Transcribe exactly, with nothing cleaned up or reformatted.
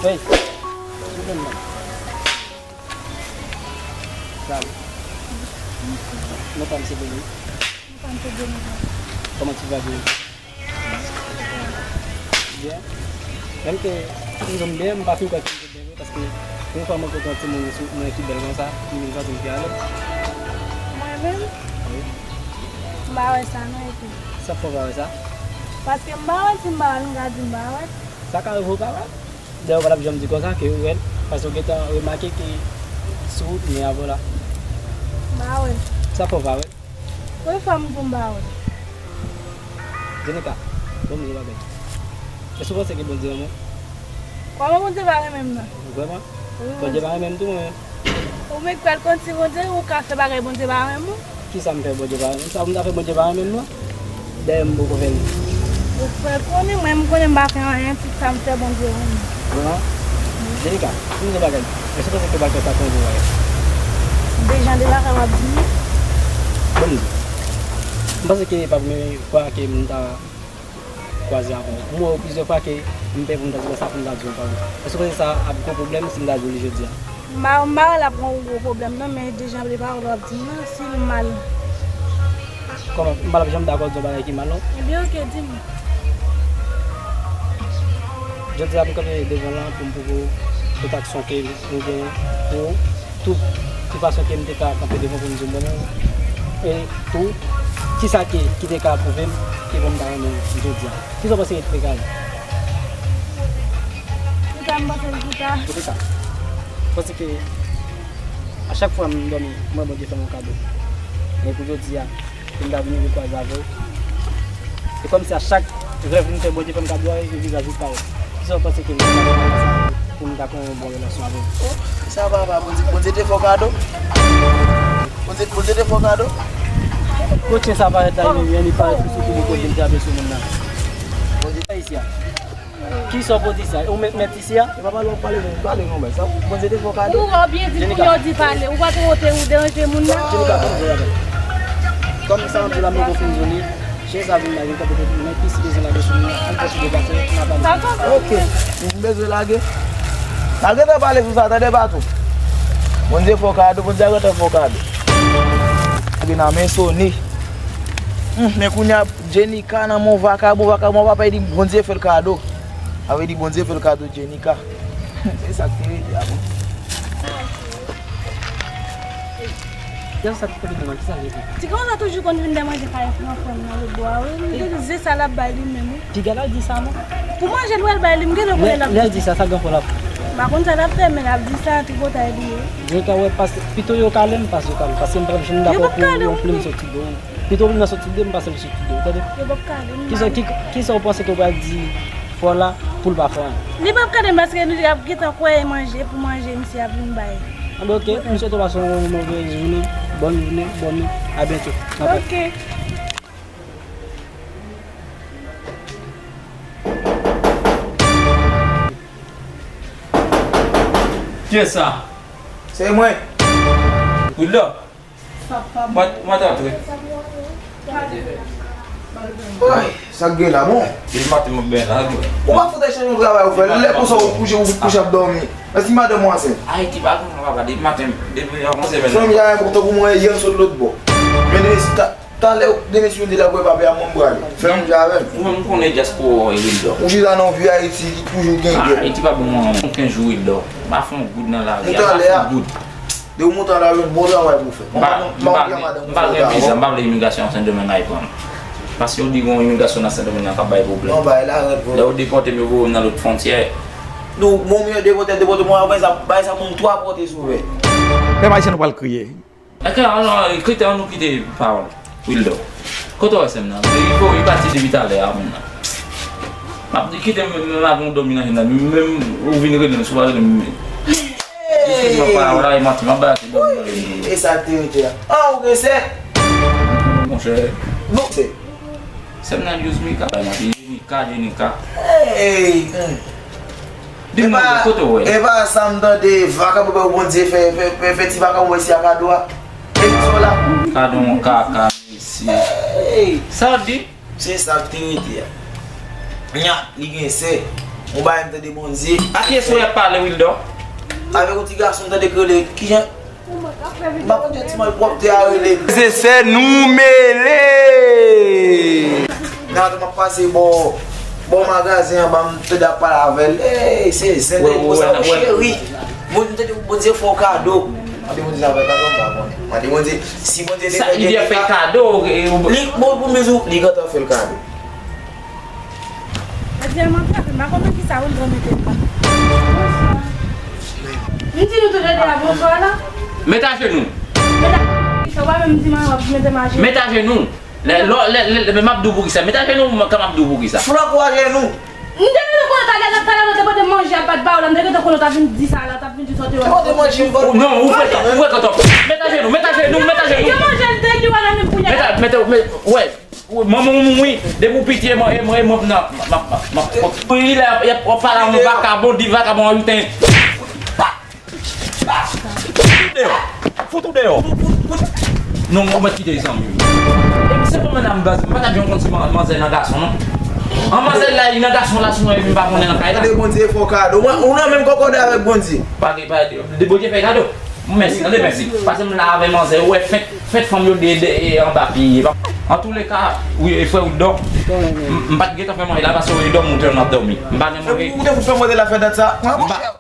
Hey, sou konn nan. Sa, non pa m se Beni. Non pa m se Beni. Kòman ti va Beni? Byen. Menm ke m jwenn byen, m pa fin kwè ke m te byen vre, paske yon fwa mwen kontre yon timoun sou mwen ki bèl konsa, m vin santi m pi alèz. Mwen menm? Wi. M pa wè sa non epi. Sa fè w pa wè sa? Paske m pa wè, si m pa wè l, m ka di m pa wè. Sa ka rive w pa wè. Dayè, w pa t ap janm di konsa ke ou wè l, paske w gentan remake ke sou wout li avè w la. M pa wè l. Sa fè w pa wè l? Premye fwa m di w m pa wè l. Jenika, bon, m di w bagay. Èske w panse ke Bondye renmen w? Kòman Bondye pa renmen m nan? Vrèman? Wi, Bondye pa renmen m tou, mwen. Ou mèt pral konn si Bondye, ou ka fè bagay Bondye pa renmen w. Kisa m fè Bondye pa renmen m? Sa pou m ta fè Bondye pa renmen m nan? Dayè m poko fè l. Ou fè konnen, mwen m konnen m pa fè anyen, tout sa m fè Bondye renmen. Vrèman? Jenika, pou m di w bagay, èske w panse ke w pral fè sa konn di w bagay? Dejan de bagay w ap di m. Bon, m di. M panse ke e pa premye fwa ke m ta kwaze avè w. M wè w plizyè fwa ke m pè pou m ta di w sa, pou m ta di w pawòl. Èske w panse sa ap gon pwoblèm si m ta di w li jodi a? M pa, m pa wè l ap gon gwo pwoblèm non, men dejan de pawòl w ap di m nan, si l mal. Kòman? M pa t ap janm dakò di yon bagay ki mal non. Ebyen, oke, di m. Jodi a, m kanpe devan w la pou m pwouve w tout aksyon ke m genyen pou ou. Tou, ki fason ke m te ka kanpe devan pou m di w mwen menm, e tou, kisa ke, ki te ka pwouve m ke bon m ta renmen w jodi a. Kisa w panse ki te ka ye? Pou ta, m panse l pou ta. Pou ta. M panse ke a chak fwa m dòmi, m wè Bondye fè m yon kado. Men pou jodi a, pou m ta vin rive kwaze avè w. E kòmsi a chak rèv m fè, Bondye fè m kado a, e vizaj ou parèt. Kisa w panse ke m ta fè pou m ta konn yon bon relasyon avè w? Oh, sa papa, Bondye, Bondye te fè w kado? Bondye, Bondye te fè w kado? Kot chen sa parèt la, li menm, li parèt sou tou kote l te ape sou moun nan. Bondye, sa isi a. Kisa w pote sa? Ou mèt, mèt isi a? E pa pale w ap pale, men pale non, bay sa. Bondye te fè w kado. Ou wè w byen di pou yo di pale. Ou pa tro te ou deranje moun nan. Jenika, ban m jwe avè l. Kòm sa anpil la, mwen konfin zone. Chen sa vin la, vin kanpe kote mwen, pi si bezwen lage sou mwen, ann fè ti deplase, n a pale. Dakò. Oke. M bezwen lage. N a gentan pale sou sa, tande patwon. Bondye fè w kado, Bondye a gentan fè w kado. Lage nan men Sony. Hum, men kounye a, Jenika nan men yon vakabon, vakabon ap ap di Bondye fè l kado. Sa vle di Bondye fè l kado Jenika. Se sa k te rete a bon. Gad sa ki kote devan, kisa l rete? Ti gason sa toujou konn vin dèmanje kay frè m nan lòtbò a, wi. M te di se sa l ap bay li menm, wi. Piga l al di sa non. Pou manje l pral bay li, m gentan konnen l ap di sa. Lè l di sa, sa gen fò l ap. M pa konn sa l ap fè, men l ap di sa, tripotay li ye. Jenika wè, pito yo kale m, pase yo kale m, paske m p ap janm dakò pou yon plim soti de w. Pito plim nan soti de m, pase l soti de w, tande? Yo p ap kale m. Kisa, ki, kisa w panse ke w pral di fò la pou l pa fè anyen? Li p ap kale m paske nou ap gentan kwè e manje pou manje misye ap vin bay. Anben, oke, m swete w pase yon move jounen, bòn jounen, bòn nwit, a byento. Oke. Kiyès sa? Se mwen. Wilder? Mwen, mwen t antre. Ay, sa k gen la, bon? Depi maten mwen byen la, wi. Ou pa fout al chèche yon travay ou fè. Lè konsa ou kouche, ou kouche ap dòmi. Èske madanm ou ansent? Ayiti pa konn papa, depi maten, depi yon semèn. Fanm ja enpòtan pou mwen, yè sot lòt bò. Men demen si ta, talè, demen si yon de la pou papa a mwen prale. Fè yon jan avè m. Ou menm konnen dyaspora, Wilder. Ou chita nan vi Ayiti ki toujou gen gè. Ayiti pa bon, okenn jou, Wilder. M pa fè yon goud nan lari a, m pa fè yon goud. Depi w monte la, yon bon travay pou w fè. M pa, m pa gen, m pa gen viza, m pa vle imigrasyon Sendomeng al pran m. Paske yo di gen yon imigrasyon nan Sendomeng nan k ap bay pwoblèm. Non, bay la rèd, bro. Lè yo depòte m, yo voye m nan lòt fwontyè. Nou, bon, miyo depòte, depòte, mwen, apre sa, bay sa moun twa pòte sou vè. Pèp ayisyen, nou pral kriye. Dakò, non, kite, ann nou kite pawòl. Wilder. Kote w wè sè m nan? Li fò, li pati depi talè a, moun nan. M ap di kite m, m, m ap dòmi nan chen nan. Menm ou vin rele m, si w pa rele m. Hey! Mwen pa la, e manti, m ap bay ase dòmi nan chen nan. E sa k te rete a. Ah, ou gen sè? Monchè. Non, sè. Sè m nan Yuzmika, bay manti. Jenika, Jenika. Hey! Di m non, kote w wè? E pa sa m tande, vakabon Bondye fè, fè, fè, fè ti vakabon isi a kado a. Emisyon la. Kado yon kaka, mesye. Hey! Sa w di? Se sa k te rete a. Nya, li gen sè. Yon bagay m tande Bondye. A kiyès ou ap pale, Wildor? Avèk yon ti gason m tande k rele. Kijan? M pa konn jan ti malpwòpte a rele. Se sè nou mele. Nan tou m ap pase bò bò magazen an ba m tande ap pale avè l. Ey, se zen Wè, li wè, konsa wè, ou wè. Cheri. Bondye tande Bondye fè w kado. Mande Bondye sa fè kado m pa konnen. Mande Bondye si Bondye te Sa fè li di ap fè kado. E, ou- Li bon pou mezou li gentan fè l kado. Adye m antrave, m pa konn nan kisa ou pran mete m la. M di nou tou lè de a bonswa la. Met ajenou. Meta, ou pa menm di mwen w ap mete m ajenou. Met ajenou. Lè lè lè lè m ap di w pou kisa. Met ajenou kan m ap di w pou kisa. Flòk ou ajenou. M te gentan konnen talè nan talè nan te pote manje a pa t ba w la, m te gentan konnen w t ap vin di sa la, w t ap vin di sa w te wè. Pote manje m pote. Non, ou fè ou fè kòtòp. Met ajenou, met ajenou, met ajenou. Yo manje l te di w la menm kounye a. Met a, met a, met, wè. Manman w mouri, depi w piti e mwen, e mwen, e mwen nan, m ap, m ap, m ap, wi, la, y ap, w ap pale a yon vakabon, di vakabon an liten. Fout ou deyò. Fout ou deyò. Non, mwen mèt kite zanmi. E misye pa menm nan baz, m pa ta janm konn si man- manzè nan gason, non. An manzè la, li nan gason la, sou mwen, epi m pa konnen nan kay la. Tande Bondye fè w kado. Mwen, ou nan menm kòkòday avèk Bondye. Pa gen, pa gen, de Bondye fè kado. Mèsi, tande mèsi. Pase m la avè manzè, ou wè fèt, fèt fanm yo de, de, e, anba pye. Antouleka, wi, e frè Wildor. M m pa t gentan fè manje la, paske Wildor monte nan dòmi. M pa gen manje. Ou te fout fè manje la fè dat sa. Mwen, monchè.